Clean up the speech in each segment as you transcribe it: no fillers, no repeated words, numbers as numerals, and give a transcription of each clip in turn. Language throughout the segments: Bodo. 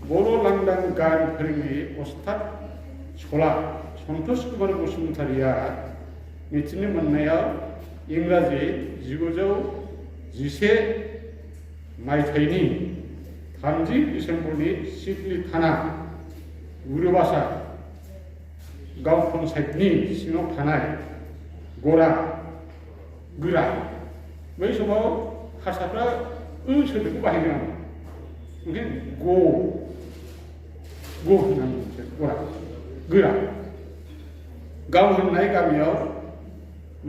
बर' लांदां गान फोरोंगिरि अस्ताद सला सन्तोष कुमार बसुमतारिया मिथिनो मोननायाव इंराजि 1911 मायथाइनि 30 डिसेम्बरनि सिडली थाना गुरुबासा गाव पन्चायतनि सिङाव थानाय गोरा बै समाव हारसाफ्रा सोदोबखौ बाहायदों आरो ओंखायनो होननानै गोरा गाव होननाय गामियाव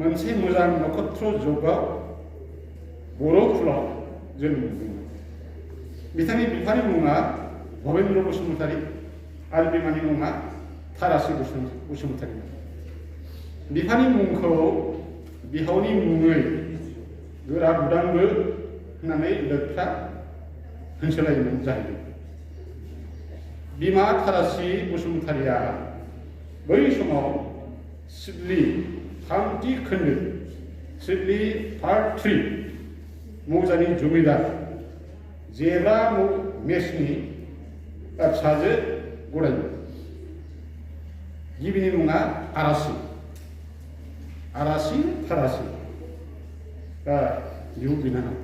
मोनसे मोजां नक्षत्र जगआव बर' कुलाव जोनोम मोनदोंमोन। बिथांनि बिफानि मुङा भबेन्द्र बसुमतारी आरो बिमानि मुङा थारासि बसुमतारी। बिफानि मुंखौ बिहावनि मुङै गोरा गुदांबो होननानै लोगफ्रा होनसोलायोमोन जाहैदों। बिमा थारासि बसुमतारिया बै समाव सिडली 3थि खोन्दो सिडली पार्ट 3 मौजानि जमिदार जेब्रा मेसनि फिसाजो गदायमोन। गिबिनि मुङा आरासि थारासि बिब' बिनानाव।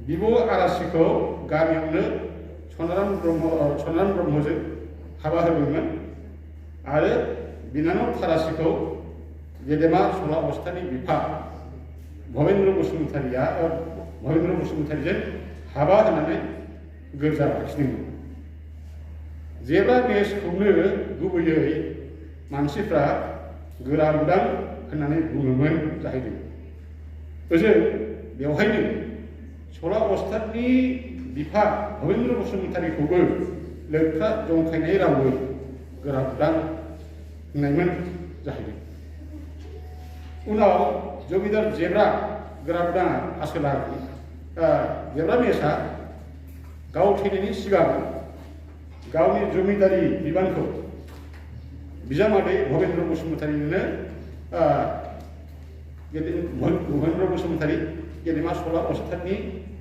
बिब' आरासिखौ गामियावनो सनाराम ब्रह्मजों हाबा होदोंमोन आरो बिनानाव थारासिखौ गेदेमा सला अस्तादनि बिफा भबेन्द्र बसुमतारीजों हाबा होनानै गोरजा लाखिदोंमोन। जेब्रा मेसखौनो गुबैयै मानसिफ्रा गोरा गुदां होननानै बुङोमोन जाहैदों। ओजों बेवहायनो सला अस्तादनि बिफा भबेन्द्र बसुमतारीखौबो लोगफ्रा जंखायनाय रावै गोरा गुदां होननायमोन जाहैदों। उनाव जमिदार जेब्रा गोरा गुदाङा आसोलारि जेब्रा मेसआ गाव थैनायनि सिगां गावनि जमिदारि बिबानखौ बिजामादै भबेन्द्र बसुमतारीनो भबेन्द्र बसुमतारी गेदेमा सला अस्तादनि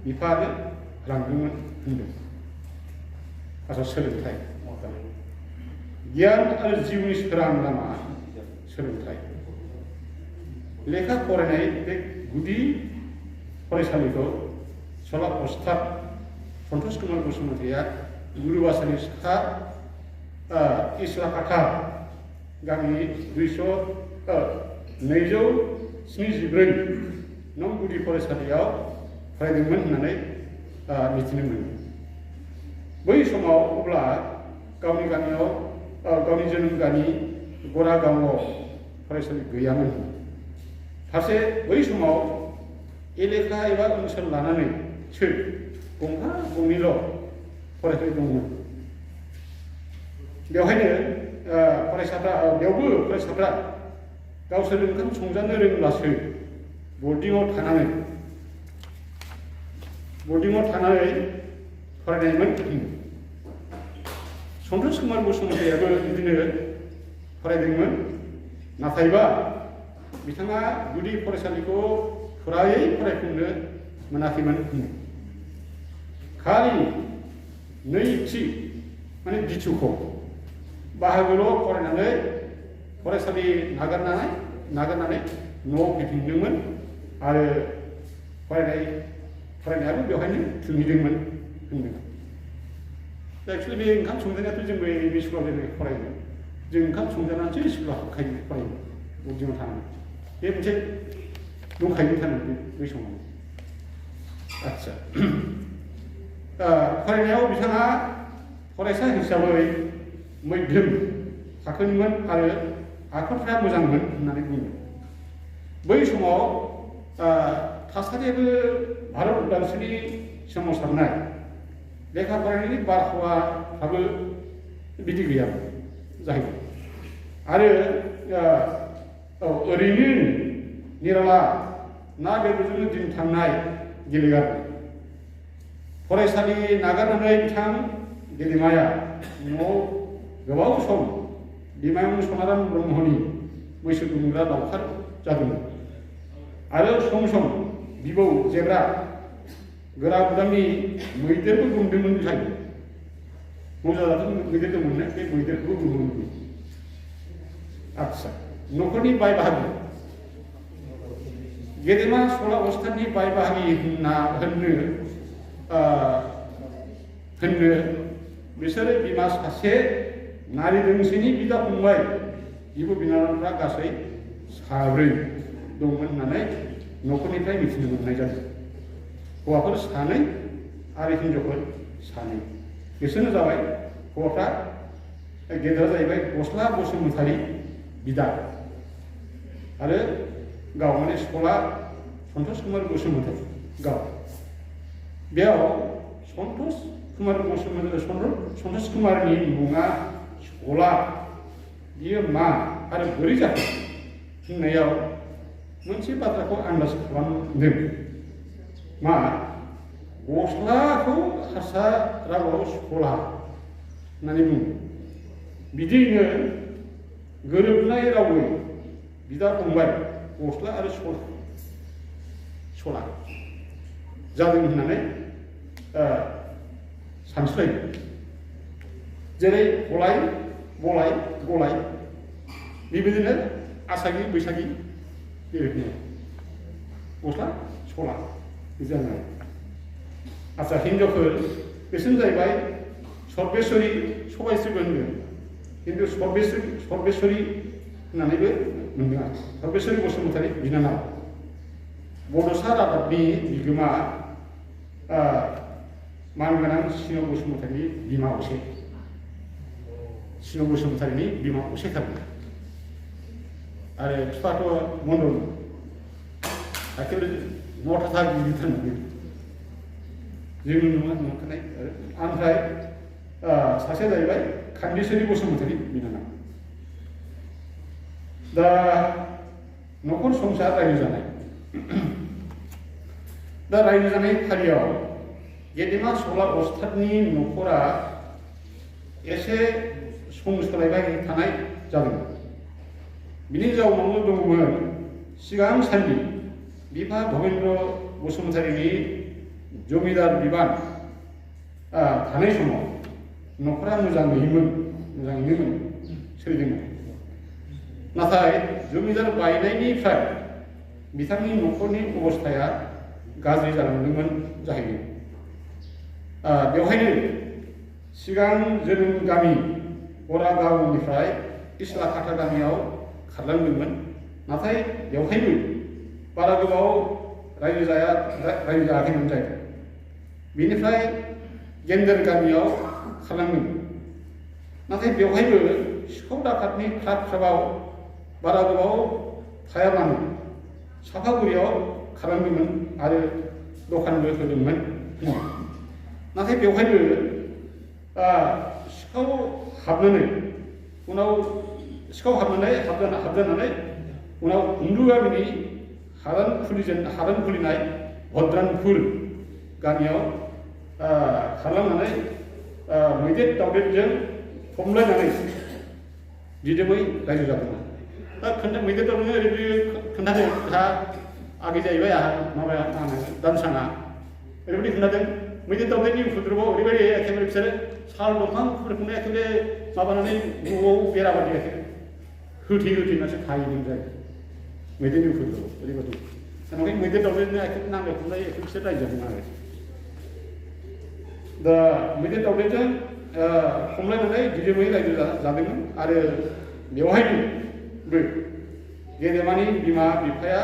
बिफानो लांदोंमोन होनदों। सोलोंथाइ गियान आरो जिउनि सोरां लामा सोलोंथाइ लेखा फरायनाय बे गुदि फरायसालिखौ सला अस्ताद सन्तोष कुमार बसुमतारिया गुरुबासानि साहा इस्लाकाटा गामिनि 274 नं गुदि फरायसालियाव फरायदोंमोन होननानै मिथिनो मोनो। बै समाव अब्ला गावनि गामियाव गावनि जोनोम गामि गरागावआव फरायसालि गैयामोन। फारसे बै समाव एलेखा एबा ओनसोल लानानैसो गंफा गंनैल' फरायसालि दंमोन। बेयावबो फरायसाफ्रा गावसोर ओंखाम संजानो रोंब्लासो बर्डिंआव थानानै फरायनायमोन। सन्तोष कुमार बसुमतारियाबो बिदिनो फरायदोंमोन, नाथायबा बिथाङा गुदि फरायसालिखौ फुरायै फरायफुंनो मोनाखैमोन। खालि नैथि माने बिथुखौ बाहागोल' फरायनानै फरायसालि नागारनानै न'आव फैफिनदोंमोन आरो फरायनायाबो बेवहायनो थुंगिदोंमोन होनदों। एक्सुवेलि बे ओंखाम संजानायाथ' जोंबो बे स्कुलाव जेरै फरायोमोन, जों ओंखाम संजानानैसो स्कुलाव हाबखायोमोन फरायोमोन बर्डिंआव थानानै। बे मोनसे दंखायोमोन थानानै बै समाव। आदसा फरायनायाव बिथाङा फरायसा हिसाबै मध्यम थाखोनिमोन आरो आखुफ्रा मोजांमोन होननानै बुङो। बै समाव थासारियाबो भारत उदांस्रिनि सोमावसारनाय, लेखा फरायनायनि बारहावाफ्राबो बिदि गैयामोन जाहैदों। आरो ओरैनो निराला ना बेदरजोंनो दिन थांनाय गेलेगारनाय। फरायसालि नागारनानै बिथां गेदेमाया न'आव गोबाव सम बिमायं सनाराम ब्रह्मनि मैसो गुमग्रा लावखार जादोंमोन आरो सम सम बिबौ जेब्रा गोरा गुदामनि मैदेरबो गुमदोंमोन जायो मौजादाथ' मैदेर दंमोन ना बे मैदेरखौबो गुमोमोन आच्छा न'खरनि बाय बाहागि गेदेमा सला अस्थाननि बाय बाहागि होननो बिसोरो बिमा सासे नारि दोंसेनि बिदा फंबाय बिब' बिनानावफ्रा गासै 4 दंमोन होननानै न'खरनिफ्राय मिथिनो मोननाय जादों हौवाफोर 2 आरो हिनजावफोर 2 बिसोरनो जाबाय हौवाफ्रा गेदेरा जाहैबाय गस्ला बसुमतारी बिदा आरो गाव माने सला सन्तोष कुमार बसुमतारी गाव बेयाव सन्तोष कुमारनि मुङा सला बियो मा आरो बोरै जाखो होननायाव मोनसे बाथ्राखौ आन्दाज खालामदों मा गस्लाखौ हारसा रावाव सला होननानै बुङो बिदिनो गोरोबनाय रावै बिदा फंबाय गस्ला आरो सला जादों होननानै सानस्लायो जेरै हलाय बलाय गलाय बेबायदिनो आसागि बैसागि बे रोखोमनि गस्ला सला बिदि जानो आच्छा हिनजावफोर बिसोर जाहैबाय सर्बेश्वरी सबाइश्रीबो होनदों खिन्थु सर्बेश्वरी होननानैबो मोनदों आरो सर्बेश्वरी बसुमतारी बिनानाव बड'सा रादाबनि बिगोमा मानगोनां सिन' बसुमतारीनि बिमा असे सिन' बसुमतारीनि बिमा असेथारमोन आरो बिफाथ' मण्डल एखेबारे न'थाथा गिदिरथारमोन जों नुखानाय ओमफ्राय सासेया जाहैबाय खान्देश्वरी बसुमतारी बिनानाव दा न'खर संसार रायजो जानाय दा रायजो जानाय फारियाव गेदेमा सला अस्थादनि न'खरा एसे सोलायबाय थानाय जादों बिनि जाउनावनो दङमोन सिगां साननि बिफा भबेन्द्र बसुमतारीनि जमिदार बिबान थानाय समाव न'खरा मोजाङैनो सोलिदोंमोन नाथाय जमिदार बायनायनिफ्राय बिथांनि न'खरनि अबस्थाया गाज्रि जालांदोंमोन जाहैदों बेवहायनो सिगां जोनोम गामि बरागावनिफ्राय इस्लाखाथा गामियाव खारलांदोंमोन नाथाय बेवहायबो बारा गोबाव रायजो जायाखैमोन जाहैदों बेनिफ्राय गेन्दोर गामियाव खारलांदोंमोन नाथाय बेवहायबो सिखाव दाखाथनि ख्राब बारा गोबाव थायाब्लानो साफागुरियाव खारलांदोंमोन आरो दखानबो होदोंमोन नाथाय बेवहायबो सिखाव हाबनानै उनाव हिन्दु गामिनि हादान खुलिनाय भद्रानपुर गामियाव खारलांनानै मैदेर दावदेरजों खमलायनानै दिदोमै रायजो जादोंमोन दा मैदेर दावदेरजों ओरैबायदि खोन्थादों हा आगे जाहैबाय आंहा माबाया मा होनो दानसाङा ओरैबायदि खोन्थादों मैदेर दावदेरनि उपद्रबआव ओरैबायदि एखेबारे बिसोरो साल दंफांफोरखौनो एखेबारे माबानानै न'आव बेराबादि एखेबारे होथेनासो थायोमोन जायो मैदेरनि उपद्रबआव ओरैबायदि थारमाने मैदेर दावदेरनो एखेबारे नांलाय खमलाय एखेबारे बिसोर रायजो जादों आरो दा मैदेर दावदेरजों खमलायनानै दिदोमै रायजो जादोंमोन आरो बेवहायनो गेदेमानि बिमा बिफाया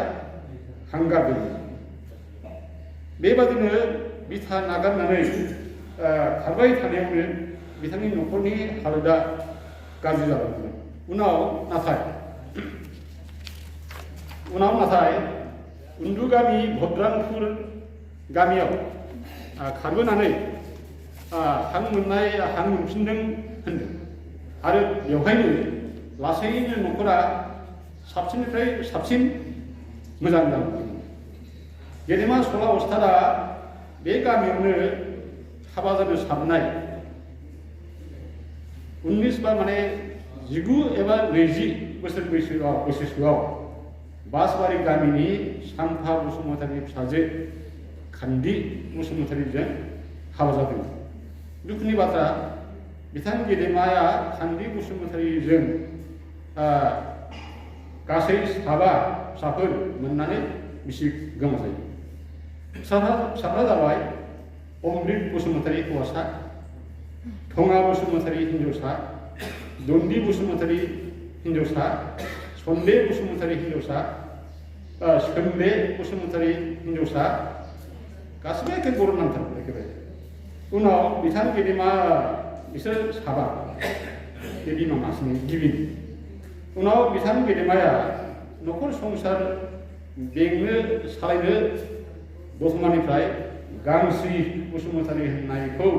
हांगारदोंमोन बेबादिनो बिथा नागारनानै खारबाय थानायावनो बिथांनि न'खरनि हालोदा गाज्रि जालांदोंमोन उनाव नाथाय उन्दुगामि भद्रानपुर गामियाव खारबोनानै हां मोनफिनदों होनदों आरो बेवहायनो लासैनो न'खरा साबसिननिफ्राय साबसिन मोजां जालांदों गेदेमा सला अस्थादआ बे गामियावनो हाबा जानो साननाय 19 बा माने 19 एबा 20 बोसोर बैसोआव बासबारि गामिनि साम्फा बसुमतारीनि फिसाजो खान्दी बसुमतारीजों हाबा जादों। दुखुनि बाथ्रा बिथां गेदेमाया खान्दी बसुमतारीजों गासै 7 फिसाफोर मोननानै बिसि गोमाजायो। फिसाफ्रा जाबाय अमृत बसुमतारी हौवासा, थङा बसुमतारी हिन्जावसा, दन्दि बसुमतारी हिन्जावसा, सन्दे बसुमतारी हिन्जावसा, सोमदे बसुमतारी हिन्जावसा, गासिबो एखे बर' नामथार एखेबारे। उनाव बिथां गेदेमा बिसोर 7 बे बिमा मासेनि गिबि। उनाव बिथां गेदेमाया न'खर संसार बेंनो सालायनो दतमानिफ्राय गांस्रि बसुमतारी होननायखौ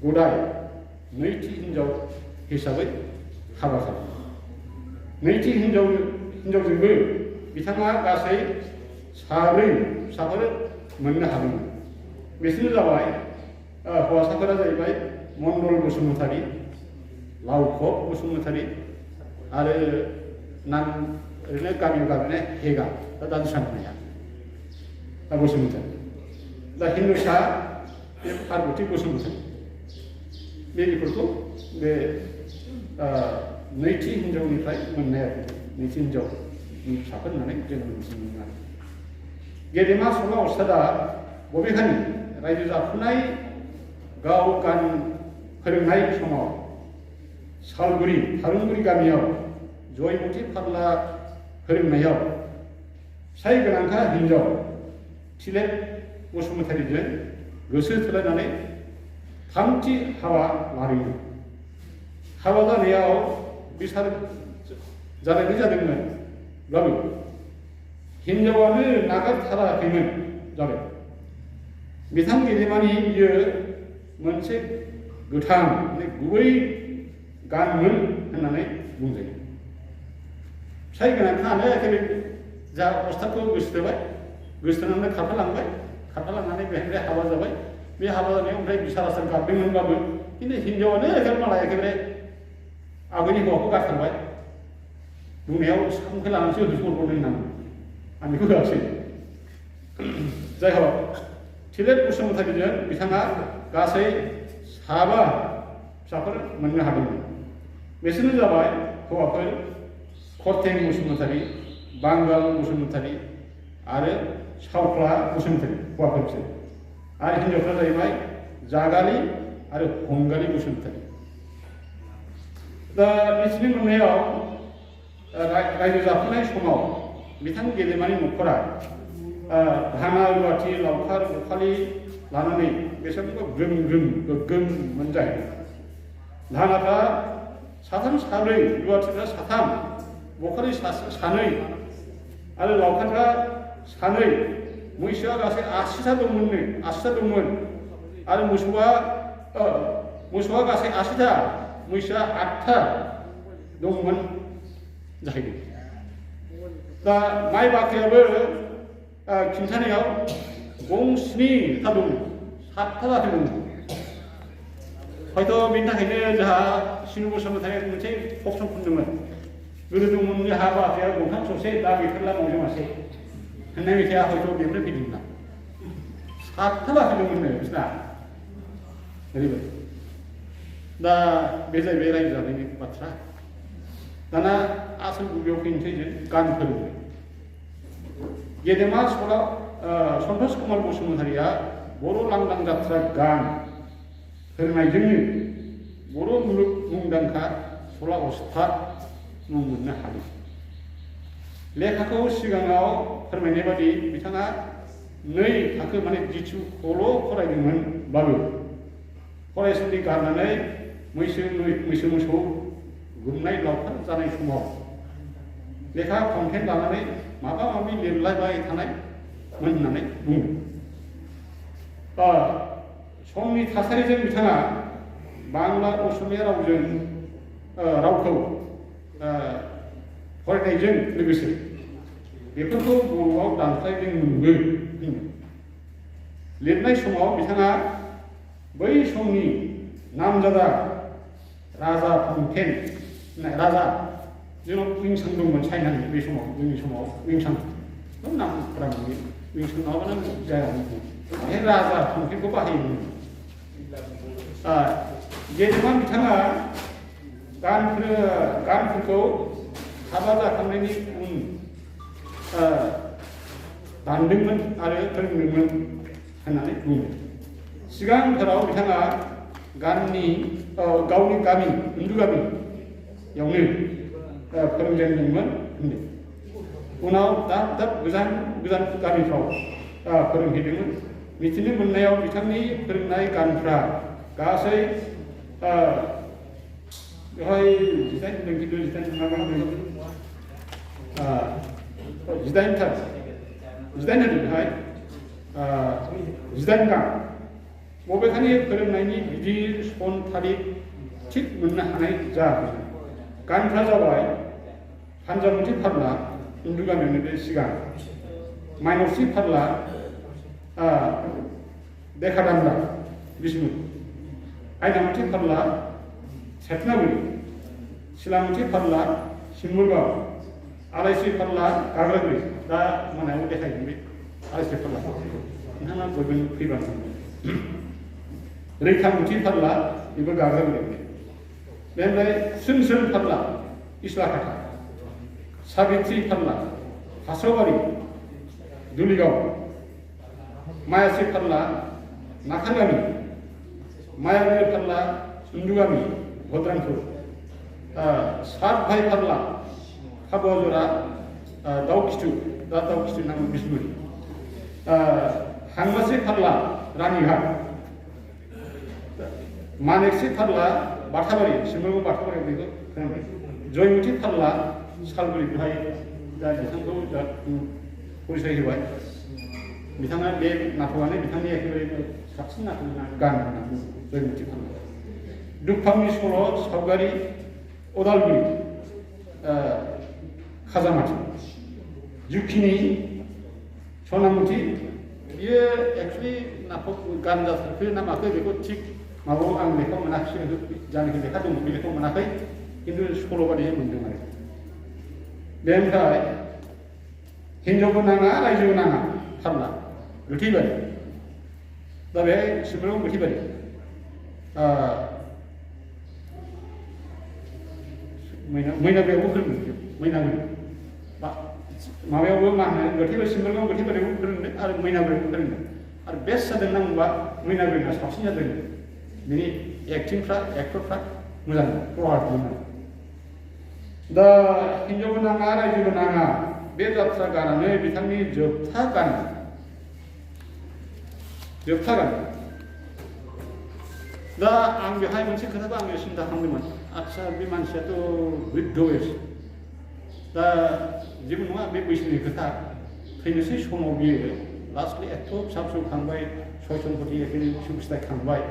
गदाय नैथि हिन्जाव हिसाबै हाबा खालामो। नैथि हिन्जावजोंबो बिथाङा गासै 4 फिसाफोर मोननो हादोंमोन। बिसोरनो जाबाय हौवासाफोरा जाहैबाय मण्डल बसुमतारी, लावखब बसुमतारी आरो नाम ओरैनो गामियाव गाबज्रिनाय हेगा दा दादु साननाया बसुमतारी। दा हिन्जावसा बे पार्बती बसुमतारी। बेफोरखौ बे नैथि हिन्जावनिफ्राय मोननाय आरो नैथि हिन्जावनि फिसाफोर होननानै जों मिथिनो आरो। गेदेमा सला अस्तादा बबेखानि रायजो जाफुनाय गाव गान फोरोंनाय समाव सालगुरि थारुनगुरि गामियाव जयमती फाग्ला फोरोंनायाव फिसाय गोनांखा हिन्जाव थिलेब बसुमतारीजों गोसो थोलायनानै 3थि हाबा लादोंमोन। हाबा जानायाव बिसार जानाय जादोंमोनब्लाबो हिन्जावानो नागारथाराखैमोन जाबाय। बिथां गेदेमानि बियो मोनसे गोथां गुबै गानमोन होननानै बुंजायो। फिसाय गोनांखानो एखेबारे जा अस्थादखौ गोसोथोबाय, गोसोथोनानै खारफालांनानै बेहाय हाबा जाबाय। बे हाबा जानायाव ओमफ्राय बिसार आसार गाबदोंमोनबाबो खिन्थु हिन्जावानो एखेबारे मालाय एखेबारे आगोलनि हौवाखौ गारथारबाय। बुंनायाव सामखौ लानानैसो होसोहरबावदों होननानै आं बेखौ होआसै। जाय हक थिलेब बसुमतारीजों बिथाङा गासै 7 फिसाफोर मोननो हादोंमोन। बिसोरनो जाबाय हौवाफोर खरथें बसुमतारी, बांगाल बसुमतारी आरो सावख्ला बसुमतारी हौवाफोर बिसोर। आरो हिन्जावफ्रा जाहैबाय जागाली आरो हंगाली बसुमतारी। दा मिथिनो मोननायाव रायजो जाफुनाय समाव बिथां गेदेमानि न'खरा धाना रुवाथि लावखार बखालि लानानै बेसोरखौ ग्रोम गोग्गोम मोनजायो। धानाफ्रा 3 रुवाथिफ्रा 3 बखालि 2 आरो लावखारफ्रा 2 मैसोआ गासै 80 दंमोन आरो मोसौआ गासै 80 मैसोआ 8 दंमोन जाहैदों। दा माइ बाख्रियाबो खिन्थानायाव गंस्नि था दंमोन, 7 बाख्रि दंमोन। हयथ' बेनि थाखायनो जोंहा सिनु बसुमतारी मोनसे फक्सन खुंदोंमोन। गोदो दंमोन हा बाख्रिया गंथाम ससे, दा बेफोरला मावजों मासे होननाय मेथाइआ हयथ' बेनिफ्राय फैदोंमोन। 7 बाख्रि दंमोननो बिसोरना ओरैबायदि। दा बे जाहैबाय रायजो जानायनि बाथ्रा। दाना आसल गुबैयाव फैनोसै जों गान फोरोंनाय। गेदेमा सन्तोष कुमार बसुमतारीया बर' लांदां जात्रा गान फोरोंनायजोंनो बर' मुलुग मुंदांखा सला अस्ताद मुं मोननो हादों। लेखाखौ सिगाङाव फोरमायनाय बादि बिथाङा 2 थाखो माने जिथुखौल' फरायदोंमोनब्लाबो फरायसालि गारनानै मैसो मोसौ गुमनाय लावखार जानाय समाव लेखा कन्टेन्ट लानानै माबा माबि लिरलायबाय थानायमोन होननानै बुङो। समनि थासारिजों बिथाङा बांला असमिया रावखौ फरायनायजों लोगोसे बेफोरखौ बर'आव दानस्लायदोंमोनबो। लिरनाय समाव बिथाङा बै समनि नामजादा राजा फांथेन राजा जोंनाव उइंसां दंमोन चाइनानि बे समाव, जोंनि समाव उइंसां नामफोरा मोनो। विंसन नङाबानो जाया बे राजा फांफेनखौ बाहायोमोन गेदेमा बिथाङा गानफोरखौ हाबा जाखांनायनि उन दानदोंमोन आरो फोरोंदोंमोन होननानै बुङो सिगांथाराव बिथाङा गावनि गामि हिन्दु गामियावनो फोरोंजेनदोंमोन होनदों उनाव दाब दाब गोजान गामिफ्राव फोरोंहैदोंमोन मिथिनो मोननायाव बिथांनि फोरोंनाय गानफ्रा गासै बेवहाय जिदाइन गान बबेखानि फोरोंनायनि गिदिर सन थारिख थिग मोननो हानाय जायाखै गानफ्रा जाबाय फान्जामुथि फारला हिन्दु गामियावनो बे सिगां माइनरसि फारला देखादान्दा बिष्णु आयनामुथि फारला सेतनागुरि सिलामुथि फारला सिम्बुरगाव आलायस्रि फारला गाग्रागुरि दा मोनायाव देखायगोन बे आलायस्रि फारला नोंथाङा बयबो फैबानो रैखामुथि फारला बेबो गाग्रागुरि बेनिफ्राय सोमसोन फारला इस्लाकाटा साबित्रि फारला हास'बारि दुलिगाव मायाश्री फारला नाखारगामि मायाबिर फारला उन्दुगामि भद्रांपुर सात भाई फारला खाबुजरा दाउखिथु दा दाउखिथु नाम बिष्णुरी हांमासि फारला रानीघाट मानेकसि फारला बाथाबारि सिम्बुरगाव बाथाबारि बेखौ खोनाबाय जयमुथि फारला सालगुरि बेवहाय दा बिथांखौ दा परिचय होबाय बिथाङा बे नाटकआनो बिथांनि एखेबारे साबसिन नाटक गान होननानै जयमुथि फारला दुफांनि सल' सावगारि अदालगुरि खाजामाथि जुखिनि सनामुथि बियो एक्सुवेलि नाटक गान जाथारखो ना माखो बेखौ थिग माबायाव आं लेखा मोनाखिसै जानाखि लेखा दङ बे लेखायाव मोनाखै खिन्थु सल' बादियै मोनदों आरो बेनिफ्राय हिन्जावबो नाङा रायजोबो नाङा फारला गोथैबारि दा बेहाय सिम्बुरगाव गोथैबारि मैनागुरियावबो फोरोंदों मैनागुरि माबायावबो मा होनो गोथैबारि सिम्बुरगाव गोथैबारियावबो फोरोंदों आरो मैनागुरियावबो फोरोंदों आरो बेस्ट जादों ना होनबा मैनागुरिना साबसिन जादों बिनि एक्टरफ्रा मोजां प्रभातमोन दा हिन्जावबो नाङा रायजोबो नाङा बे जात्रा गानानो बिथांनि जोबथा गान दा आं बेहाय मोनसे खोथाखौ आङो सिन्था खालामदोंमोन आदसा बे मानसियाथ' बृद्ध बैस दा जेबो नङा बे बैसोनि खोथा थैनोसै समाव बियो लास्टलि एथ' फिसा फिसौ खांबाय सय सम्पति एखेबारे फिसौ फिथाइ खांबाय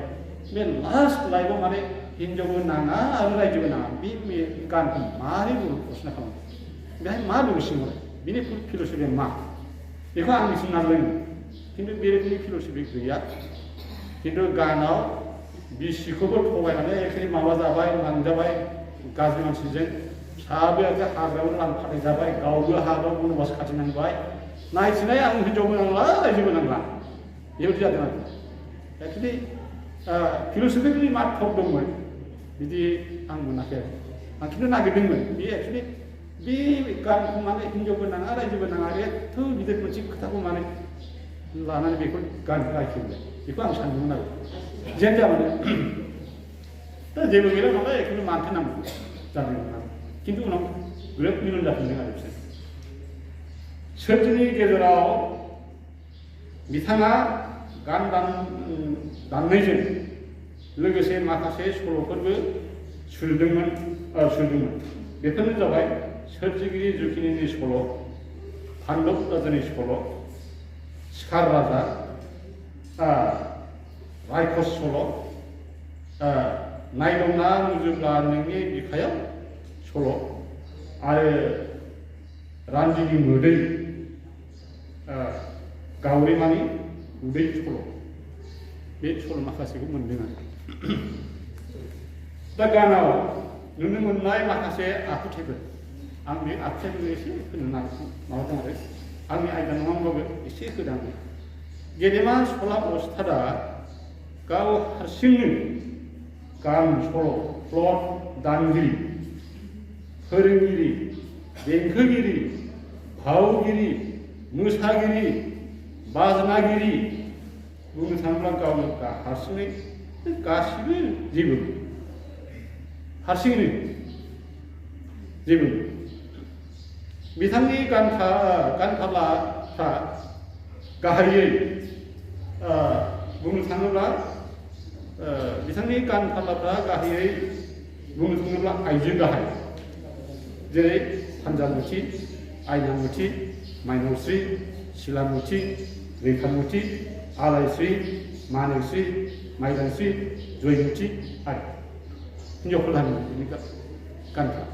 बे लास्ट लाइफआव माने हिन्जावबो नाङा आरो रायजोबो नाङा बे गानखौ मारै प्रश्न खालामो बेहाय मा दं सिङाव बिनि फिल'सफिया मा बेखौ आं मिथिनो नाजादोंमोन खिन्थु बे रोखोमनि फिल'सफि गैया खिन्थु गानाव बिसिखौबो थगायनानै एखेबारे माबा जाबाय लांजाबाय गाज्रि मानसिजों फिसाबो हाग्रायावनो लांफानाय जाबाय गावबो हाग्रायाव बनबास खाथिनांबाय नायथिनाय आं हिन्जावबो नांला रायजोबो नांला बेबायदि जादों आरो एक्सुवेलि फिल'सफिकेलि मा थप दंमोन बिदि आं मोनाखै आरो आं खिन्थु नागिरदोंमोन बे एक्सुवेलि बे गानखौ माने हिन्जावबो नाङा रायजोबो नाङा एथ' गिदिर मोनसे खोथाखौ माने लानानै बेखौ गानखौ रायखिबाय बेखौ आं सानदोंमोन आरो जेन जाबानो दा जेबो गैला नालाय एखौनो मानथोनांगौ जादोंमोन आरो खिन्थु उनाव ग्रोब मिलन जाफिनदों आरो बिसोर सोरजिनि गेजेराव बिथाङा गान दामनायजों लोगोसे माखासे सल'फोरबो सुजुदोंमोन बेफोरनो जाबाय सोरजिगिरि जुखिनिनि सल' पान्डब राजानि सल' सिखार राजा रायखस सल' नायदावना नुयोब्ला नोंनि बिखायाव सल' आरो रान्दिनि मोदै गावरिमानि उदै सल' बे सल' माखासेखौ मोनदों आरो दा गानाव नुनो मोननाय माखासे आखुथायफोर आं बे आखुथायफोरखौ एसे होनो माबादों आरो आंनि आयदा नङाब्लाबो एसे होदां गेदेमा सल'आ अस्तादा गाव हारसिंनो गान सल' प्लट दानगिरि फोरोंगिरि देंखोगिरि भावगिरि मोसागिरि बाजनागिरि बुंनो थाङोब्ला गावनो हारसिङै गासिबो जेबो हारसिङैनो जेबो बिथांनि गानफालाफ्रा गाहायै बुंनो थाङोब्ला बिथांनि गानफालाफ्रा गाहायै बुंनो थाङोब्ला आइजो गाहाय जेरै फान्जामुथि आयनामुथि माइनावस्रि सिलामुथि रैखामुथि आलायस्रि मानेस्रि माइदांस्रि जयमुथि आरो हिन्जावफोरनि गानफ्रा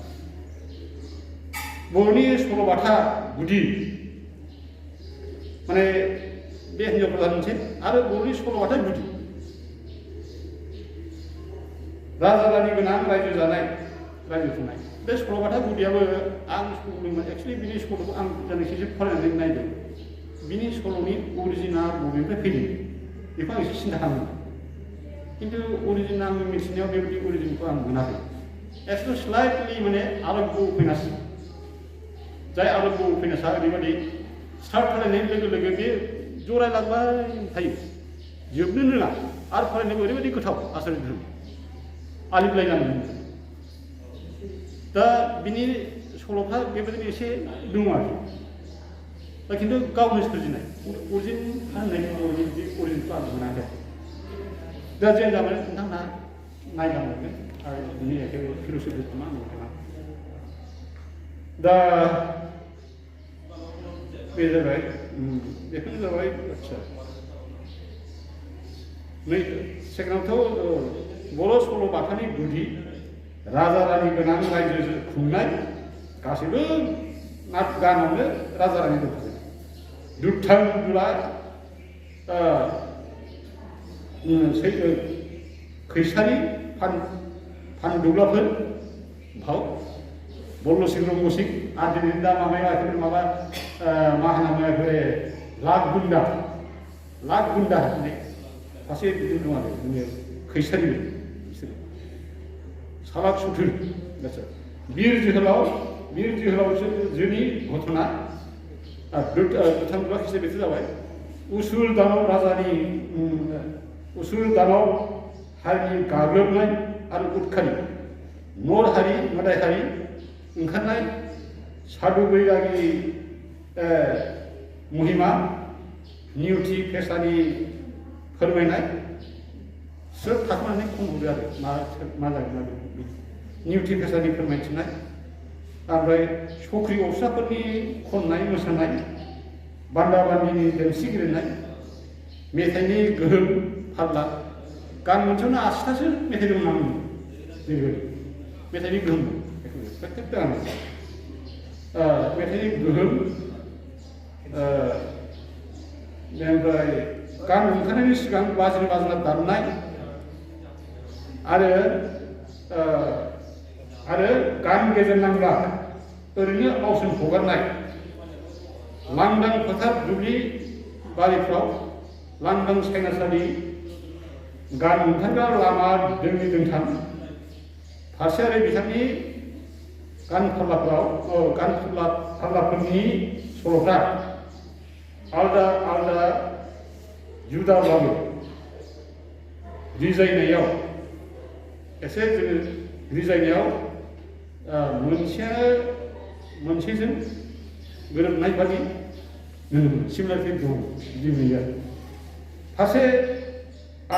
बर'नि सल'बाथा गुदि माने बे हिन्जावफोरा मोनसे आरो बर'नि सल'बाथा गुदि राजा रानि गोनां रायजो जानाय रायजो खुंनाय बे सल'बाथा गुदियाबो आं सल'दोंमोन एक्सुवेलि बिनि सल'खौ आं जानोखि फरायनानै नायदों बिनि सल'नि अरिजिना बबेनिफ्राय फैदों बेखौ आं एसे सिन्था खालामदों खिन्थु अरिजिन आं मिथिनायाव बेबायदि अरिजिनखौ आं मोनाखै एक्सुवेलि स्लाइटलि माने आरब्य उपन्यास जाय आरब्य उपन्यासा ओरैबायदि स्टार्ट खालामनाय लोगो लोगो बे जरायलांबाय थायो जोबनो रोङा आरो फरायनायाव ओरैबायदि गोथाव आसरित धोरोम आलिबलायनानै दा बिनि सल'फ्रा बेबायदिनो एसे दङ आरो दा खिन्थु गावनो सोरजिनाय अरिजिन होननायनि बर'नि बिदि अरिजिनखौ आं मोनाखै दा जेन जाबाय नोंथांमोना नायलांगोन आरो बिनि एखे फिलसफिखौ मा मोनगोन दा बे जाबाय बेखौनो जाबाय आदसा नै सेकेन्डआवथ' बर' सल'बाथानि गुदि राजा रानि गोनां रायजो खुंनाय गासैबो गानावनो राजा रानि दंखायो दुथां दुला खैसारि फानदौलाफोर भाव बल्लसिं रंगसिं आदिनि दा माबाया माबा मा होनाङो लाख गुन्दा होननाय सासे बिदिनो दं आरो जोंनि खैसारि बिसोर सालाक सुथुर बिर जोहोलाव जोंनि घटना दुथां खिसे बेथ' जाबाय उसुर दानाव हारिनि गाग्लोबनाय आरो उदखारि नर हारि मोदाय हारि ओंखारनाय सादु बैरागि महिमा निउथि फेसानि फोरमायनाय सोर थाखोनानै खनहरो आरो मा जागोन निउथि फेसानि फोरमायथिनाय ओमफ्राय सख्रि अफिसाफोरनि खननाय मोसानाय बान्दा बान्दिनि देमसि गेलेनाय मेथाइनि गोहोम फारला गान मोनसेयावनो 80थासो मेथाइ दं नामा बेबायदि मेथाइनि गोहोम प्रत्येक गान मेथाइनि गोहोम ओमफ्राय गान ओंखारनायनि सिगां बाजना दामनाय आरो गान गेजेर नांब्ला ओरैनो आवसन हगारनाय लांदां फोथार दुब्लि बारिफ्राव लांदां सायनासालि गान ओंखारग्रा लामा दोंनै दोंथाम फारसेयारि बिथांनि गान फारलाफोरनि सल'फ्रा आलदा आलदा जुदाब्लाबो रिजायनायाव एसे जोङो रिजायनायाव मोनसेजों गोरोबनाय बादि सिमिलारिटि दं बिदि नुयो फारसे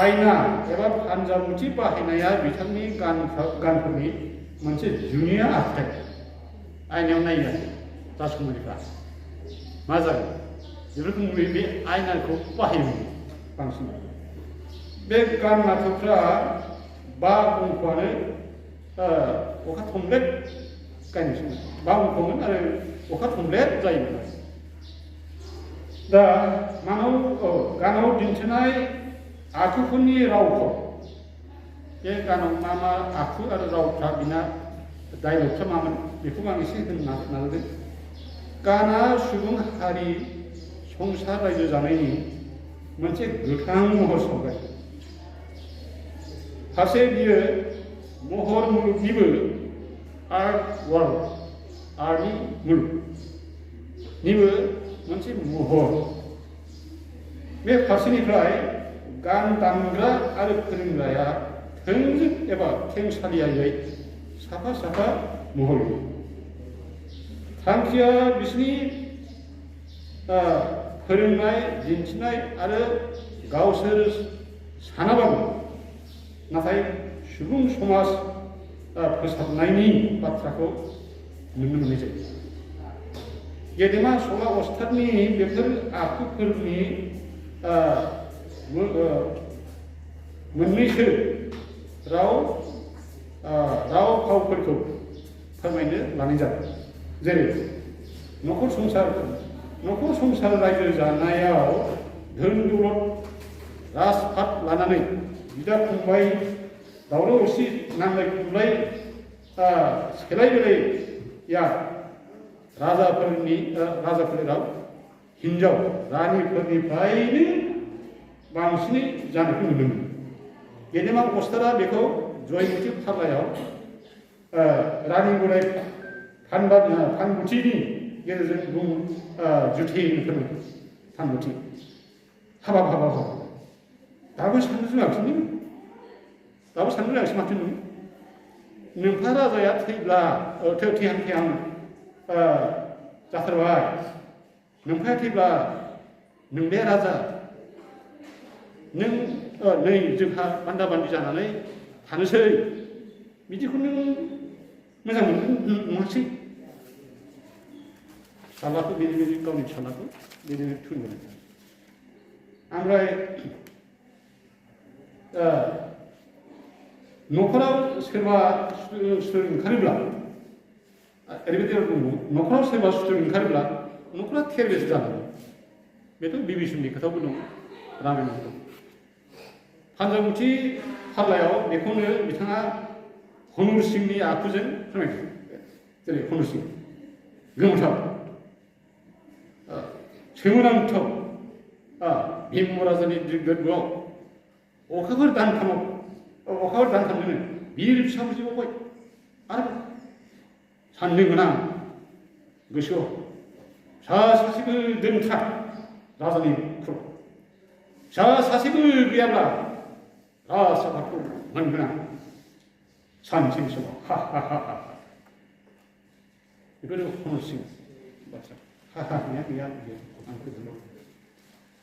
आयना एबा फान्जामुथि बाहायनाया बिथांनि गानफोरनि मोनसे जुनिया आखुथाय आयनायाव नायो राजकुमारिफ्रा मा जागोन बेफोरखौ नुयो बे आयनाखौ बाहायोमोन बांसिन बे गान नाटकफ्रा 5 अंकआनो अखा थमब्लेट गायनोसै 5 अंकमोन आरो अखा थमब्लेट जायोमोन दा गानाव दिन्थिनाय आखुफोरनि रावफोर बे गानाव मा आखु आरो रावफ्रा बिना डायलगफ्रा मामोन बेखौ आं एसे होनो नाजादों गाना सुबुं हारि संसार रायजो जानायनि मोनसे गोथां महर सावगारि फारसे बियो महर मुलुगनिबो आर्ट वर्ल्ड आर्टनि मुलुगनिबो मोनसे महर बे फारसेनिफ्राय गान दामग्रा आरो फोरोंग्राया थोंजों एबा खेंसालियायै साफा साफा महर होयो थांखिया बिसोरनि फोरोंनाय दिन्थिनाय आरो गावसोर सानाबाबो नाथाय सुबुं समाज फोसाबनायनि बाथ्राखौ नुनो मोननाय जायो गेदेमा सला अस्तादनि बेफोर आखुफोरनि मोननैसो राव फावफोरखौ फोरमायनो लानाय जादों जेरै नखर संसार रायजो जानायाव धोन दौलत राजपाट लानानै बिदा फंबाय दावराव दावसि नांलाय खमलाय सेलाय बेलाया राजाफोलेराव हिनजाव रानिफोरनिफ्रायनो बांसिनै जानायखौ नुनो मोनो गेदेमा अस्तादआ बेखौ जयमती फारलायाव रानि बोराय फानबुथिनि गेजेरजों जुथेयैनो फोरमायदों फानबुथि हाबाब दाबो साननो रोङाखिसै माथो नोंहा राजाया थैब्ला थैहां जाथारबाय नोंहा थैब्ला नोंबे राजा नों नै जोंहा बान्दा बान्दि जानानै थानोसै बिदिखौ नों मोजां नङासै फिसालाखौ बेबायदि गावनि फिसालाखौ बेबायदि थुनगोन ओमफ्राय न'खराव सोरबा सुथुर ओंखारोब्ला ओरैबायदि दङ न'खराव सोरबा सुथुर ओंखारोब्ला न'खरा थेर बेथेर जानांगौ बेथ' बिभीषणनि खोथाबो दं रामायणाव दं फान्जामुथि फारलायाव बेखौनो बिथाङा हनुर सिंहनि आखुजों फोरमायदों जेरै हनुर सिंह गोमोथाव सोमोनांथाव भीम महाराजानि गोर्बोआव अखाफोर दानथामजोंनो बिर फिसा बुजिबावबाय आरो साननो गोनां गोसोआव फिसा सासेबो दोनथार राजानि खुर फिसा सासेबो गैयाब्ला राजसाभाखौ मोनगोन सानसेनि समाव बेफोरो हनुर सिंह बाथ्रा गैया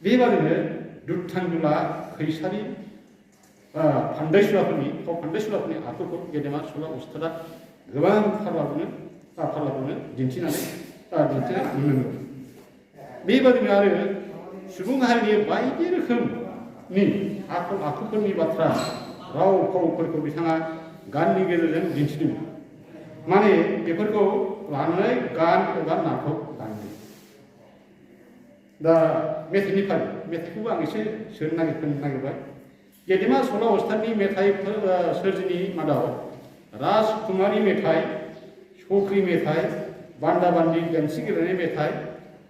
बेबादिनो दुथांदुला खैसारि फान्दायसुलाफोरनि आखुखौ गेदेमा सला अस्तादआ गोबां फारलाखौनो दिन्थिनाय नुनो मोनो बेबादिनो आरो सुबुं हारिनि बायदि रोखोमनि आखल आखुफोरनि बाथ्रा राव फावफोरखौ बिथाङा गाननि गेजेरजों दिन्थिदों माने बेफोरखौ लानानै गान एबा नाटक बानायदों दा मेथाइनि फारि मेथाइखौबो आं एसे सोनो नागिरबाय गेदेमा सला अस्तादनि मेथाइ सोरजिनि मादाव राजकुमारी मेथाइ सख्रि मेथाइ बान्दा बान्दि देमसि गेलेनाय मेथाइ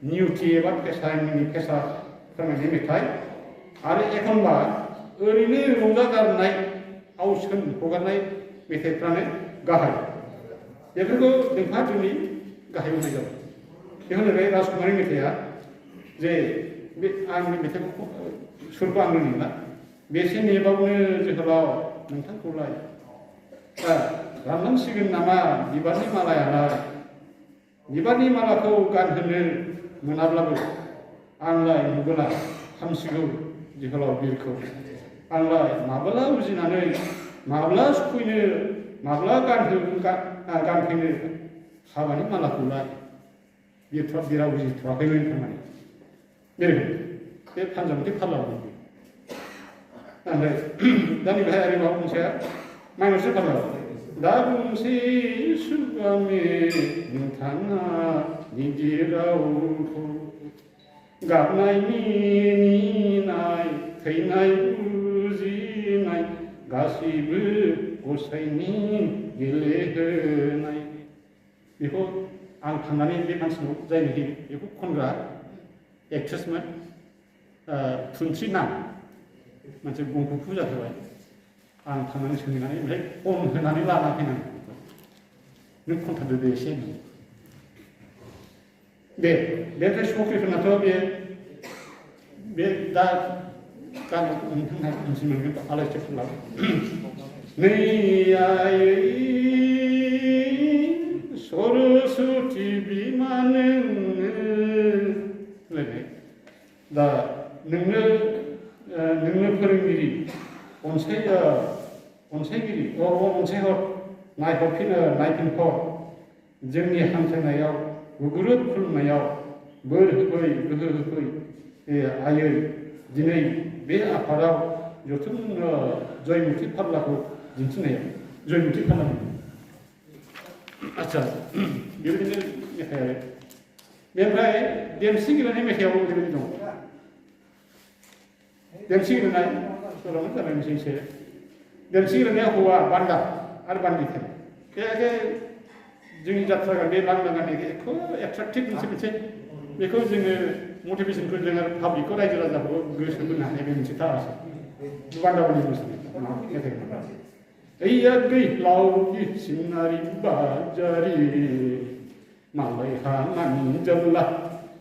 निउथि एबा फेसा फोरमायनाय मेथाइ आरो एखनबा ओरैनो रंजागारनाय आवसोन हगारनाय मेथाइफ्रानो गाहाय बेफोरखौ नोंहा जोंनि गाहाय होनाय जाबाय बेखौनो बे राजकुमारी मेथाइआ जे बे आंनि मेथाइखौ सुरखौ आं रोंला बेसे नेबावनो जोहोलाव नोंथांखौलाय रानलांसिगोन नामा बिबारनि मालायालाय बिबारनि मालाखौ गानहोनो मोनाब्लाबो आंलाय नुबोला हामसिगौ जोहोलाव बिरखौ आंलाय माब्ला उजिनानै माब्ला सुखुयनो माब्ला गानफैनो हाबानि मालाखौलाय बिरा उजिथ'वाखैमोन थारमाने बे फान्जामुथि फारलायाव ओमफ्राय दा नैबेहाय आरो माबा मोनसेया माइनरसो फारलायाव दा बुंसै सुबामि नोंथाङा गिदिर रावखौ गाबनाय मिनिनाय थैनाय बुजिनाय गासैबो गसाइनि गेलेहोनाय बेखौ आं थांनानै बे मानसिनाव जायनाखि बेखौ खनग्रा एक्ट्रेसमोन थुनस्रि नाम मोनसे गंखौ फुजा होबाय आं थांनानै सोंहैनानै ओमफ्राय खन होनानै लाना फैनांगौ नों खनथारदो दे एसे दे बेनिफ्राय सख्रिफोरनाथ' बे दा गानाव नोंथांहा मोनसे मोनगोन आलायस्रिफोरनाव नै आयै सरस्वती बिमा नोंनो होनलायनाय दा नोंनो फोरोंगिरि अनसायगिरि अनसायहर नायफिनहर जोंनि हांख्रायनायाव गुगुरुब खुलुमनायाव बोर होफै गोहो होफै आयै दिनै बे आफादाव जथुम जयमुथि फाल्लाखौ दिन्थिनायाव जयमुथि फाल्ला आच्छा बेबायदिनो मेथाइ आरो बेनिफ्राय देमसि गेलेनाय मेथाइआव ओरैबायदि दं देमसि गेलेनाय सल'नो जालायनोसै एसे देमसि गेलेनाया हौवा बान्दा आरो बान्दि थायो एखे जोंनि जात्रा गान बे लांदां गाननि खोब एट्राक्टिभ मोनसे बेखौ जोङो मटिभेसनखौ जोङो पाब्लिकखौ रायजो राजाखौ गोसो बोनो हानाय बे मोनसे थारासो बान्दाबादि मोसानाय मेथाइ ओइया गैलावि सिनारि बाजारि मालायहा नांजोबला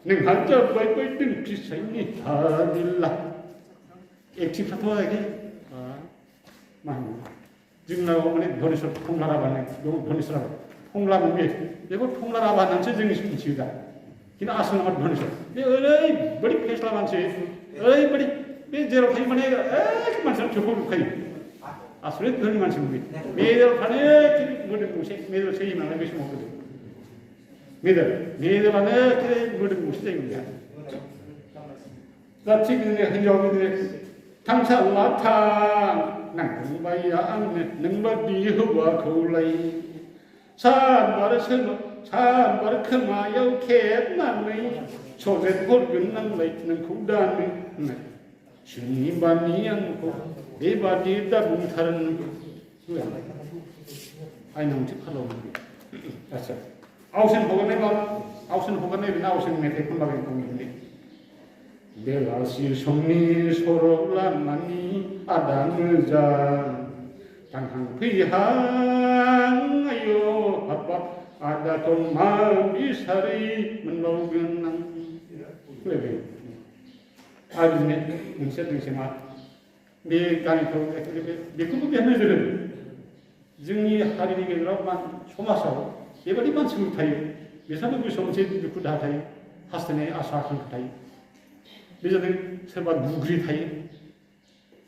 नोंहा जाबाय बायदों फिसायनि हादिला एक्टिंफ्राथ' एखे मा होनो जोंनाव माने धनेस्वर टंला राभा होननाय दं धनेस्वर राभा टंला मोनबे बेखौ टंला राभा होननानैसो जोंनि मिथियो दा खिन्थु आसल नामा धनेस्वर बे ओरैबायदि फेस्ला मानसि ओरैबायदि बे जेराव थायो माने एखे मानसिया थोखौ लुखायो आसरित धोरोमनि मानसि बे मेदेलफ्रानो मोदोम गंसे मेदेल सोयोमोन नालाय बे समाव गोदो मेदेलानो एखे मोदोम गंसे जायोमोन बेहा दा थिग बिदिनो हिन्जाव बिदिनो थांसाला थां नांबाय आंनो नोंबादि हौवाखौलाय सानबार खोमायाव खेबनानै सजेत हरगोन नांलाय नोंखौ दानो होननाय सोरनिबानि आंखौ बेबादि दा बुंथारन आयना मोनसे फालाव आच्छा आवसेन हगारनाय बिदिनो आवसेन मेथाइ खनलाबायनो बेलासि समनि सर' लानानै आदा मोजां थांहां फैहां आयौ हाबाब आदाथ' मा बिसारै मोनबावगोन आं फैबाय आरो बिदिनो मोनसे दोंसे मा बे गामिफ्राव बेखौबो बेहा नोजोर होदों जोंनि हारिनि गेजेराव समाजाव बेबायदि मानसिफोर थायो बिसोरबो गोसोआव मोनसे दुखु दाहा थायो हास्थायनाय आसा आकांक्षा थायो बे जादों सोरबा गुग्रि थायो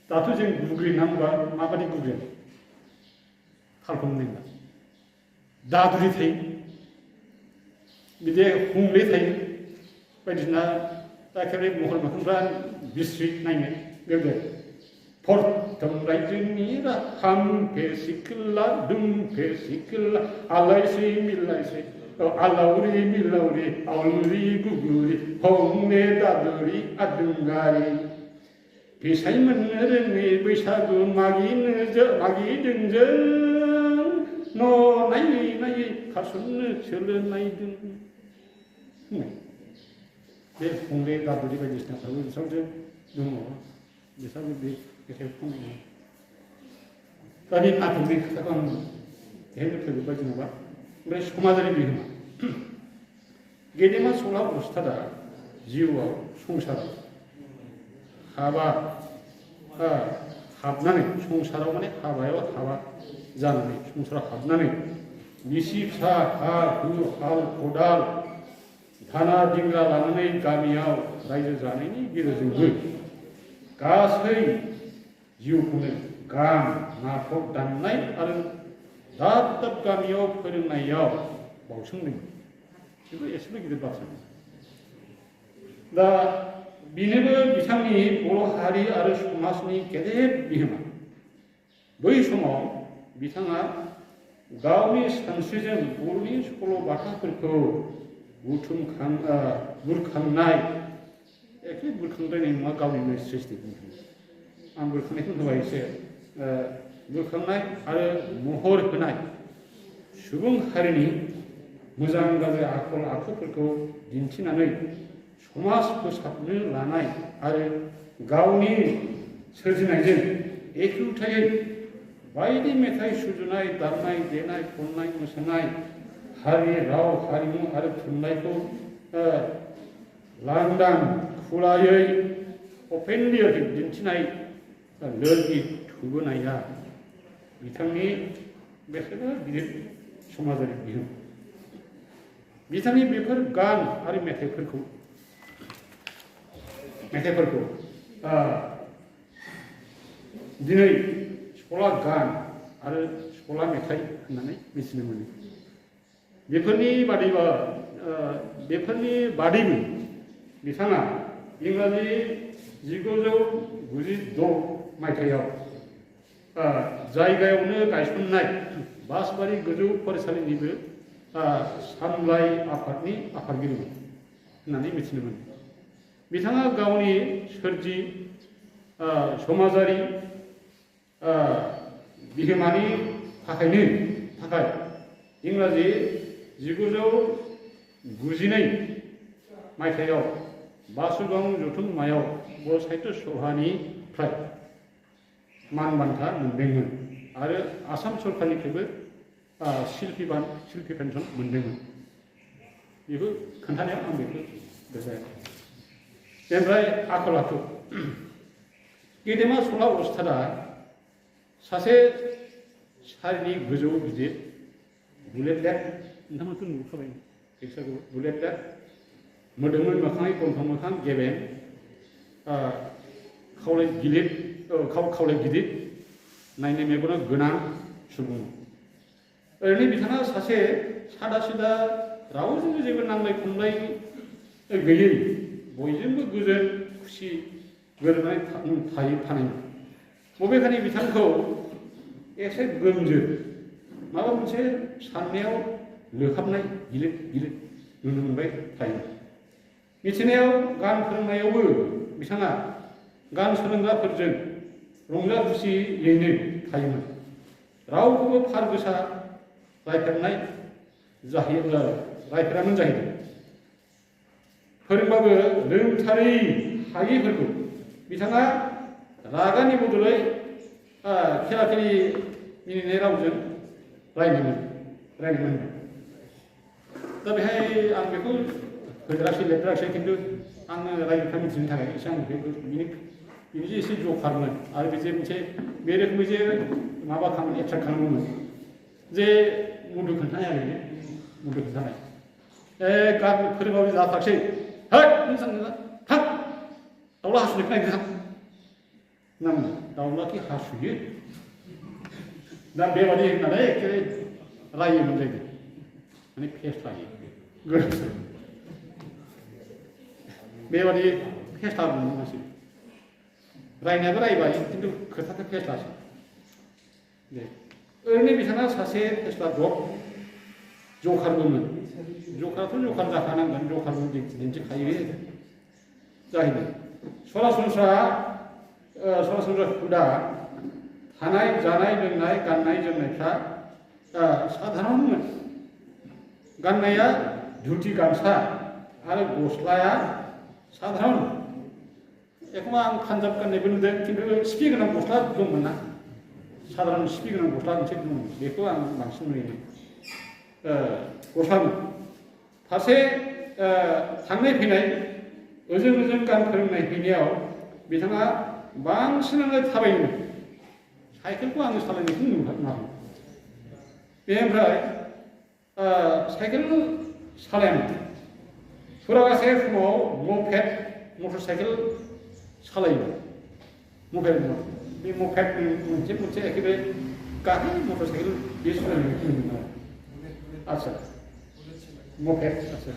दाथ' जों गुग्रि होनना बुंबा माबायदि गुग्रि खालखौ मोननाय दादुरि थायो बिदि हुंले थायो बायदिसिना एखेबारे महर मोखांफ्रा बिस्रि नायनो बेबायदि फरथम रायजोनि हामफे सिखोला दुमफे सिखोला आलायसै मिलायसै आलाउरि मिलाउरि आवलुरि गुगुरि हंने दादुरि आदुंगारि फिसाइ मोननो रोङै बैसागु मागिदों जों न' नायै नायै खारसननो सोलो नायदों बे हंले दादुरि बायदिसिनाफ्राबो बिसोरजों दङ बिसोरबो बे मेथाइ खननाय दा बे नाटकनि खोथाखौ आं बेहायनो फोजोबबाय जेनेबा ओमफ्राय समाजारि बिहोमा गेदेमा सला उस्तादा जिउआव संसाराव हाबनानै संसाराव माने हाबायाव हाबा जानानै संसाराव हाबनानै बिसि फिसा हा हु हाल खदाल धाना दिंग्रा लानानै गामियाव रायजो जानायनि गेजेरजोंबो गासै जिउखौनो गान नाटक दामनाय आरो दाब दाब गामियाव फोरोंनायाव बावसोमदों बेबो एसेबो गिदिर बाथ्रा दा बेनोबो बिथांनि बर' हारि आरो समाजनि गेदेर बिहोमा बै समाव बिथाङा गावनि सानस्रिजों बर'नि सल' बाथाफोरखौ बुरखांनाय एखे बुरखांद्रायनाय नङा गावनिनो सृष्टि आं बुरखांनायखौ होबाय एसे बुरखांनाय आरो महर होनाय सुबुं हारिनि मोजां गाज्रि आखल आखुफोरखौ दिन्थिनानै समाज फोसाबनो लानाय आरो गावनि सोरजिनायजों एखुथायै बायदि मेथाइ सुजुनाय दामनाय देनाय खननाय मोसानाय हारि राव हारिमु आरो थुनलाइखौ लांदां खुलायै अपेनलि दिन्थिनाय लोरगि थुबोनाया बिथांनि बेसेबा गिदिर समाजारि बिहोमा बिथांनि बेफोर गान आरो मेथाइफोरखौ दिनै सला गान आरो सला मेथाइ होननानै मिथिनो मोनो बेफोरनि बादैबो बिथाङा इंराजि 1996 मायथाइयाव जायगायावनो गायसननाय बासबारि गोजौ फरायसालिनिबो सामलाय आफादनि आफादगिरिमोन होननानै मिथिनो मोनो बिथाङा गावनि सोरजि समाजारि बिहोमानि थाखाय इंराजि 1992 मायथाइयाव बासुगाव जथुम्मायाव बर' साहित्य सभानिफ्राय मान बान्था मोनदोंमोन आरो आसाम सरकारनिफ्रायबो शिल्पी पेन्सन मोनदोंमोन बेखौ खोन्थानायाव आं बेखौ गोजोनबाय बेनिफ्राय आखल आखु गेदेमा सला अस्तादआ सासे सारिनि गोजौ गिदिर बुलेट लेग नोंथांमोनखौ नुखाबाय एक्साखौ बुलेट लेग मोदोमै मोखाङै गन्थं मोखां गेबें खावलाय गिदिर नायनो मेगना गोनां सुबुं ओरैनो बिथाङा सासे सादा सिदा रावजोंबो जेबो नांलाय खमलाय गैयै बयजोंबो गोजोन खुसि गोरोबनानै थानाय बबेखानि बिथांखौ एसे गोमजो माबा मोनसे साननायाव लोहाबनाय गिलिर नुनो मोनबाय थायो मिथिनायाव गान फोरोंनायावबो बिथाङा गान सोलोंग्राफोरजों रंजा खुसियैनो थायोमोन रावखौबो फार गोसा रायफेरामोन जाहैदों फोरोंबाबो रोंथारै हायैफोरखौ बिथाङा रागानि बदलै खेला खेलि मिनिनाय रावजों रायनोमोन दा बेहाय आं बेखौ लिरथाराखै खिन्थु आङो रायजोफ्रा मिथिनो थाखाय एसे आं बिनि जे एसे जखारमोन आरो बे जे मोनसे बे रोखोमै जे माबा एट्राक्ट खालामोमोन जे मुदु खोन्थानाय गान फोरोंबाबो जाथारसै थां दाउला हासुनायखौ नायनो थां नांगौ दाउलाखि हासुयो दा बेबादि होननानै एखेबारे रायोमोन जाहैदों माने फेस्लायो गोरोबसो बेबादि फेस्ला बुंनो मानसि रायनायाबो रायबाय खिन्थु खोथाखौ फेस्लासो दे ओरैनो बिथाङा सासे फेस्ला जखारबोमोन जखाराथ' जखार जाखानांगोन जखारबो दिन्थिखायो जाहैदों सरासनस्रा हुदा थानाय जानाय लोंनाय गाननाय जोमनायफ्रा साधारनमोन गाननाया धुति गामसा आरो गस्लाया साधारन एखनबा आं पान्जाब गाननायबो नुदों खिन्थु सिफि गोनां गस्ला दंमोन ना साधारन सिफि गोनां गस्ला मोनसे दंमोन बेखौ आं बांसिन नुयोमोन गस्लामोन फारसे थांनाय फैनाय ओजों गान फोरोंनाय हैनायाव बिथाङा बांसिनानो थाबायोमोन साइकेलखौ आङो सालायनायखौ नुवाखै बेनिफ्राय साइकेल सालायामोन फुरागासे समाव मटर साइकेल सालायोमोन बे मपेड मोनसे एखेबारे गाहाय मटर साइकेल बे सालायनायखौ नुनो मोनो आच्छा मपेड आच्छा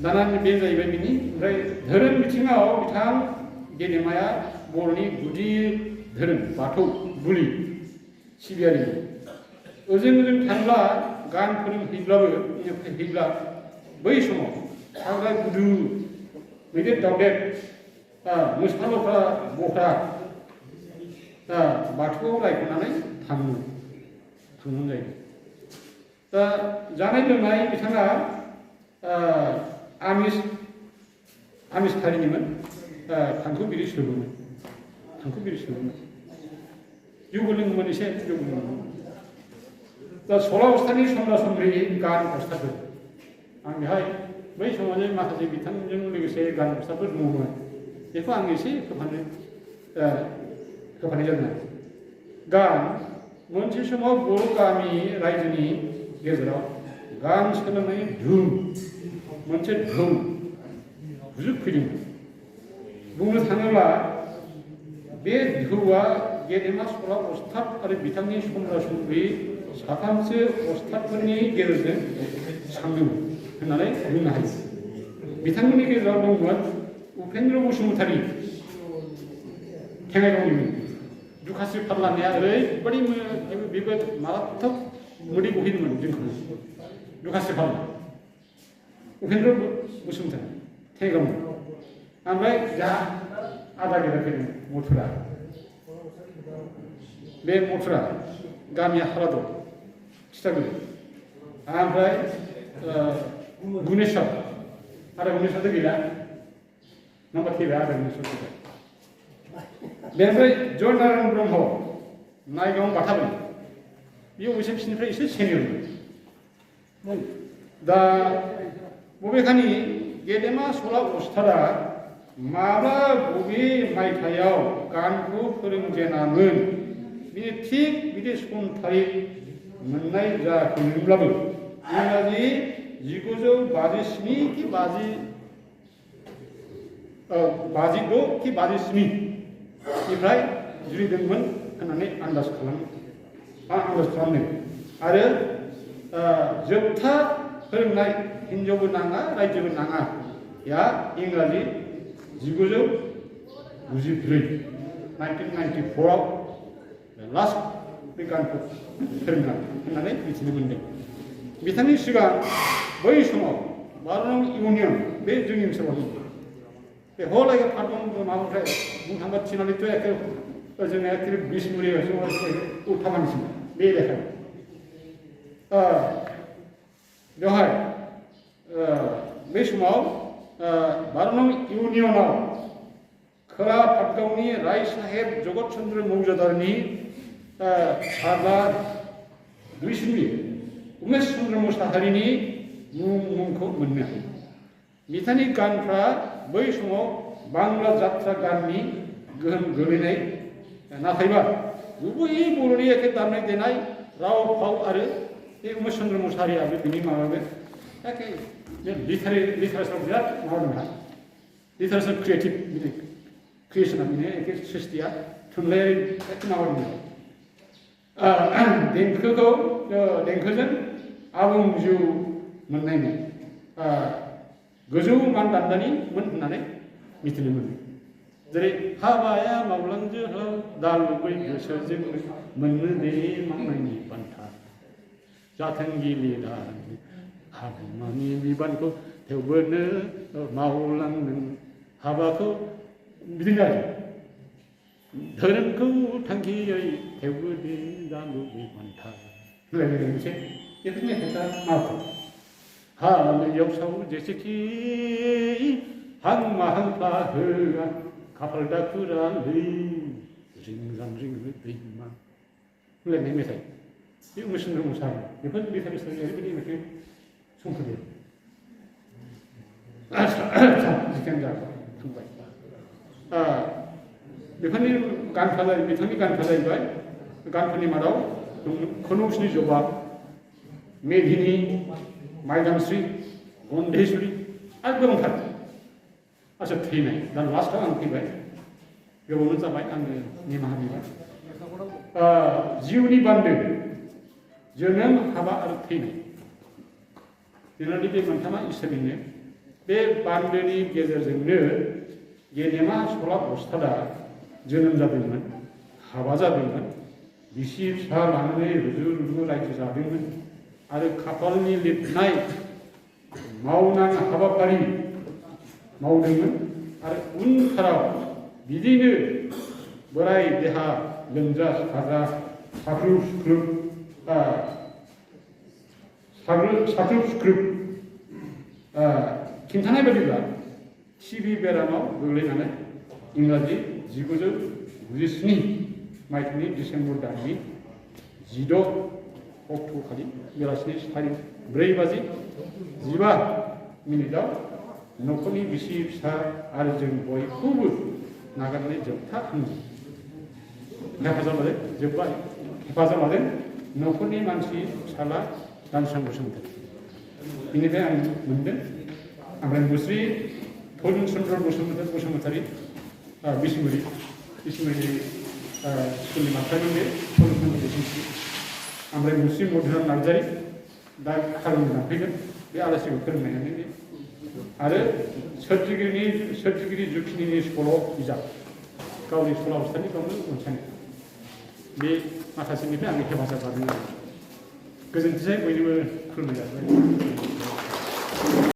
दाना बे जाहैबाय बिनि ओमफ्राय धोरोम बिथिङाव बिथां गेदेमाया बर'नि गुदि धोरोम बाथौ बुलि सिबियारि ओजों थांब्ला गान फोरोंहैब्ला बै समाव हाग्रा गुदु मैदेर दावदेर मोसा लख्रा बख्रा बाथौआव रायखोनानै थाङोमोन जायो दा जानाय लोंनाय बिथाङा आमिस हारिनिमोन थांखु बिरि सोबोमोन जौबो लोङोमोन एसे जौबो लोङोमोन दा 16 अस्थानि समला समरि गान अस्थाफोर आं बेहाय बै समाव जे माखासे बिथांजों लोगोसे गान अस्थाफोर दङमोन बेखौ आं एसे खोफानाय जादों गान मोनसे समाव बर' गामि रायजोनि गेजेराव गान सोलोंनाय मोनसे धुम हुजुबफैदोंमोन बुंनो थाङोब्ला बे धौआ गेदेमा सला अस्थाद आरो बिथांनि समला समरि साथामसो अस्थादफोरनि गेजेरजों सांदोंमोन होननानै बुंनो हायो बिथांमोननि गेजेराव दंमोन उपेन्द्र बसुमतारी थेङाइगावनिमोन दुखास्रि फारलानाया ओरैबायदि बेबो माराथक मोदै गहैदोंमोन जोंखौ दुखास्रि फारला उपेन्द्र बसुमतारी थेङाइगावनि ओमफ्राय जा आदा गेदा फैदों मथुरा बे मथुरा गामिया हालादर खिथागुरि ओमफ्राय गुनेश्वर आदा गुनेश्वर गैला नाम्बार थैबाय आदा गुनेश्वर थैबाय बेनिफ्राय जयनारायण ब्रह्म नायगाव बाथाबोन बेयो अबयसे बिसोरनिफ्राय एसे सेनियरमोन दा बबेखानि गेदेमा सला अस्थादआ माब्ला बबे मायथाइयाव गानखौ फोरोंजेनामोन बिनि थिग बिदि सम थारिख मोननाय जायाखैमोनब्लाबो इंराजि 1957 कि 56 कि 57 निफ्राय जुरिदोंमोन होननानै आन्दाज खालामदों आरो जोबथा फोरोंनाय हिनजावबो नाङा रायजोबो नाङा या इंराजि 1994 आव लास्ट बे गानखौ फोरोंनाय होननानै मिथिनो मोनदों बिथांनि सिगां बै समाव 12 नं इउनियन बे जोंनि ओनसोलाव बे हल एके फार्टन माबानिफ्राय बुंनो थाङोबा थिनालिथ' एखे जोंना एखे बिसमुरि उल्था मानसिमोन बे एलेखायाव बेवहाय बे समाव 12 नं इउनियनाव खोला पाटगावनि राय साहेब जगत चन्द्र मौजादारनि फिसाज्ला दुइसिननि उमेश चन्द्र मुसाहारिनि मुंखौ मोननो हायो बिथांनि गानफ्रा बै समाव बांला जात्रा गाननि गोहोम गोलैनाय नाथायबा गुबैयै बर'नि एखे दामनाय देनाय राव फाव आरो बे उमेश चन्द्र मुसाहारियाबो बिनि माबाबो एखे लिटारेचाराव बिराद माबा दंहा लिटारेचार क्रिएसना बिनि एखे सृष्टिया थुनलाइयारि एखे माबा दङ देंखोजों आबुं जिउ मोननायनि गोजौ मानदान्दानि होननानै मिथिनो मोनो जेरै हाबाया मावलांजोहाव दालुबै गोसोजों मोननो दे मावनायनि बान्था जाथों गिलिरा हागुमानि बिबानखौ थेवबोनो मावलांदों हाबाखौ बिदिनो आरो धोरोमखौ थांखियै थेवबो दे दालुबै बान्था होनलायलायनाय मोनसे बेफोर मेथाइफ्रा माखौ हालैयाव साव जेसेखि हां माहांफ्ला होआ खाफाल दाखुरालै रिंजां रिंहो दैमा होनलायनाय मेथाइ बे उमेश चन्द्र मुसाहारि बेफोर लिटारेचारनि ओरैबायदि मेथाइ संफोरनि जिखियानो जाबाय थांबाय बेफोरनि बिथांनि गानफ्रा जाहैबाय गानफोरनि मादाव खनौसनि जबाब मेधिनि माइदांस्रि गन्धेश्वरी आरो गोबांथार आच्चा थैनाय दा लास्टआव आं फैबाय गोबावनो जाबाय आङो निमाहा बिबाय जिउनि बान्दो जोनोम हाबा आरो थैनाय जोंनादि बे मोनथामा इसोरनिनो बे बान्दोनि गेजेरजोंनो गेदेमा सला अस्थादआ जोनोम जादोंमोन हाबा जादोंमोन बिसि फिसा लानानै रुजु रुजु रायजो जादोंमोन आरो खाफालनि लिरनाय मावनां हाबाफारि मावदोंमोन आरो उनथाराव बिदिनो बोराय देहा लोमजा साजा साख्रुब सुख्रुब साग्लोब ग्रुप खिन्थानाय बायदिब्ला टिबि बेरामाव गोग्लैनानै इंराजि 1997 मायथाइनि डिसेम्बर दाननि 16 अक्ट'खालि बेलासिनि 4:15 न'खरनि बिसि फिसा आरो जों बयखौबो नागारनानै जोबथा हेफाजाब लादों जोब्बाय हेफाजाब लादों न'खरनि मानसि फिसाला दानसोरां बसुमतारी बेनिफ्राय आं मोनदों ओमफ्राय मुस्रि धन चन्द्र बसुमतारी बिसमुरि स्कुलनि मास्टारमोन बे धन चन्द्र बसुमतारी ओमफ्राय मुस्रि मधुराम नार्जारी दा हारिमु लांफैगोन बे आलासिखौ फोरोंनायानो बे आरो सोरजिगिरि जुखिनिनि सल' बिजाब गावनि सल' अबस्थानि गावनो अनसायनाय बे माखासेनिफ्राय आं हेफाजाब लादों आरो गोजोनथोंसै बयनिबो खुलुमनाय जाबाय।